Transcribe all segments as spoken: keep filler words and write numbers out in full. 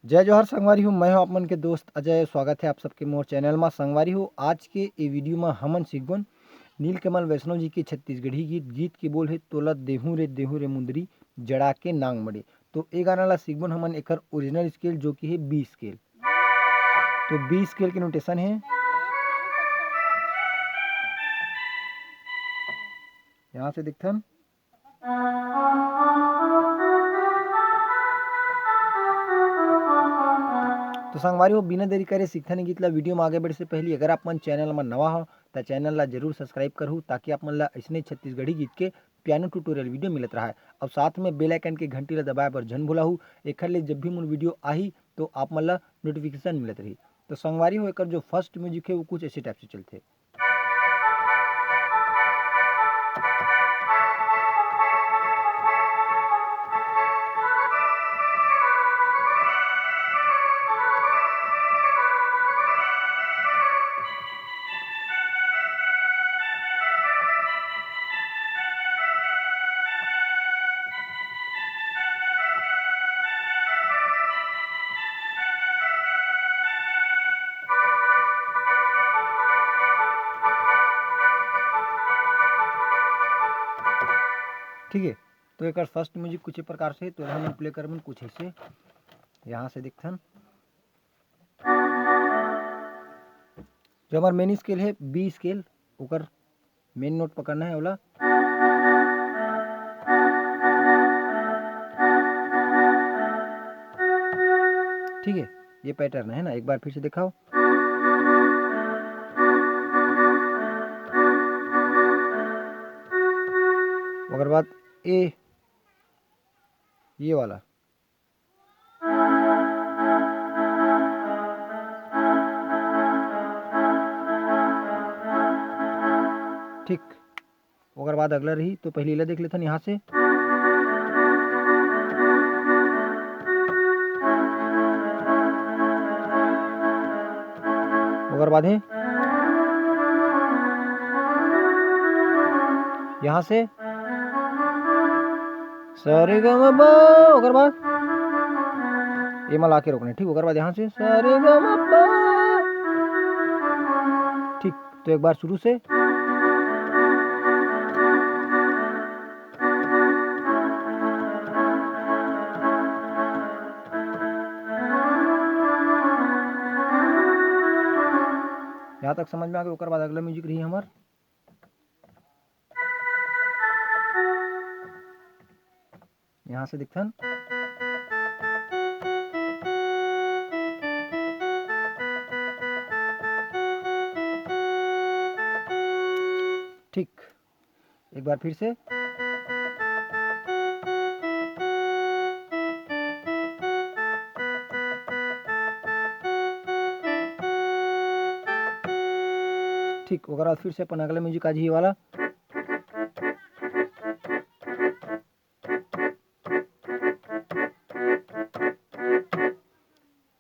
जय जोहार संगवारी हो, मैं हूं आप मन के दोस्त अजय। स्वागत है आप सबके मोर चैनल मा। संगवारी हो, आज के ये वीडियो मा हमन सीखबन नीलकमल वैष्णव जी के छत्तीसगढ़ी गीत। गीत के बोल है तोला देहूं रे, देहूं रे मुंदरी, जड़ा के नांग मड़े। तो ये गाना ला सीखबन हमन एकर ओरिजिनल स्केल, जो कि है बी स्केल। तो बी स्केल के नोटेशन है, यहाँ से देखथन। तो संगवारी हो, बिना देरी करे सीखथन गीत ला। वीडियो में आगे बढ़े से पहले अगर आप मन चैनल में नवा हो, त चैनल ला जरूर सब्सक्राइब करहू, ताकि आप मन ला ऐसने छत्तीसगढ़ी गीत के पियानो ट्यूटोरियल वीडियो मिलत रहा है। और साथ में बेल आइकन के घंटी ला दबाए बर झन भुलाहू, एखर ले जब भी मोर वीडियो आही, तो आप मन ला नोटिफिकेशन मिलत रही। तो संगवारी हो, एकर जो फर्स्ट म्यूजिक है, वो कुछ ऐसे टाइप से चलते। ठीक है, तो एकर फर्स्ट म्यूजिक कुछ ए प्रकार से, तो एला हमन प्ले करबन कुछ ऐसे। यहाँ से देखथन, जो हमार मेन स्केल है बी स्केल, ओकर मेन नोट पकड़ना है ओला। ठीक है, ये पैटर्न है ना, एक बार फिर से दिखाओ। ओकर बाद ए, ये वाला। ठीक, ओकर बाद अगला रही, तो पहले इला देख लेथन यहाँ से। ओकर बाद है यहाँ से सरे ग म प, ओकर बाद एमा लाके रोकना है, ठीक। ओकर बाद यहाँ से सरे ग म प, ठीक। तो एक बार शुरू से। यहाँ तक समझ में आ गए। ओकर बाद अगला म्यूजिक रही हमार, यहाँ से दिखथन। ठीक, एक बार फिर से। ठीक, ओकर बाद फिर से अपन अगला म्यूजिक आज ये वाला।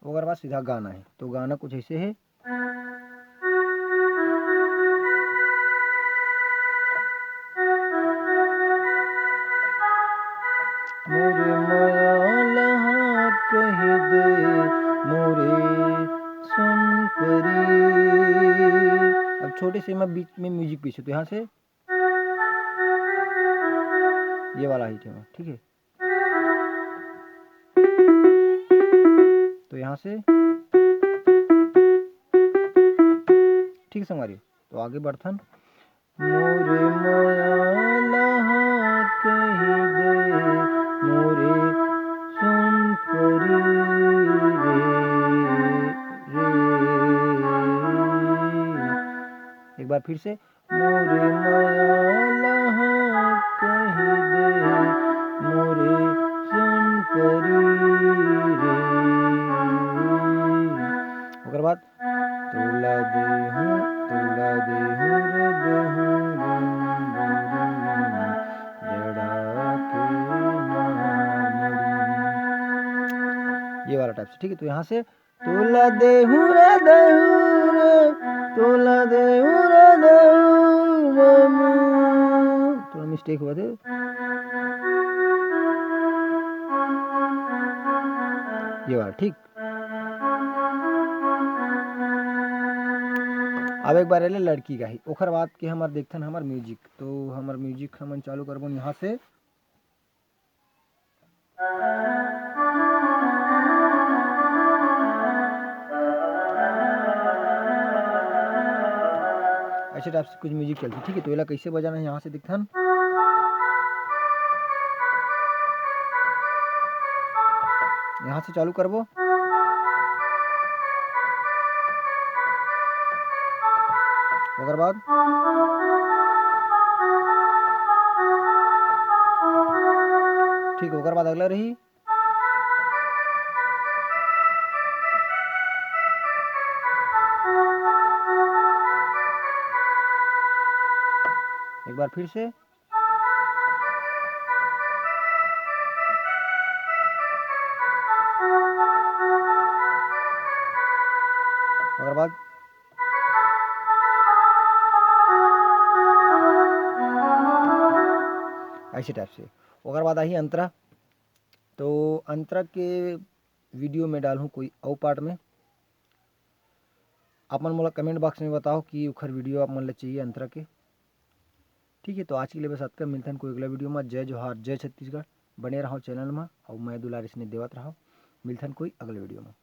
ओकर बाद सीधा गाना है, तो गाना कुछ ऐसे है। मोरे मया लहा कहि दे, मोरे सुन परी। अब छोटे से मैं बीच में म्यूजिक पीछे, तो यहाँ से ये वाला ही थीम है, ठीक है। तो यहाँ से, ठीक है संगवारी, तो आगे बढ़थन। मोरे मया लहा कहि दे, मोरे सुन परी रे, रे। एक बार फिर से। मोरे मया लहा कहि दे, मोरे सुन परी रे। ओकर बाद तोला देहूं, तोला देहूं रे देहूं रे मुंदरी, जड़ा के नांग मड़ी। ये वाला टाइप से, ठीक है। तो यहाँ से तोला देहूं रे, देहूं रे, तोला देहूं रे, देहूं रे, मू-, थोड़ा मिस्टेक हुआ थे। ये वाला, ठीक। अब एक बार एले लड़की गाही, ओखर बाद के हमर देखथन हमर music। तो हमर music हमन चालू करबो यहाँ से। ऐसे type से कुछ music चलथे, ठीक है। तो एला कैसे बजाना है, यहाँ से देखथन, यहाँ से चालू करबो। ओकर बाद, ठीक, ओकर बाद अगला रही। एक बार फिर से। ओकर बाद ऐसे type से। ओकर बाद आही अंतरा। तो अंतरा के video में डालहूँ कोई अउ part में। आप मन मोला comment box में बताओ कि उखर video आप मन ला चाहिए अंतरा के। ठीक है, तो आज के लिए बस अतका। मिलथन कोई अगला video में। जय जोहार, जय छत्तीसगढ़। बने रहो channel में, और मैं दुलार इसने देवत रहो। मिलथन कोई अगले video में।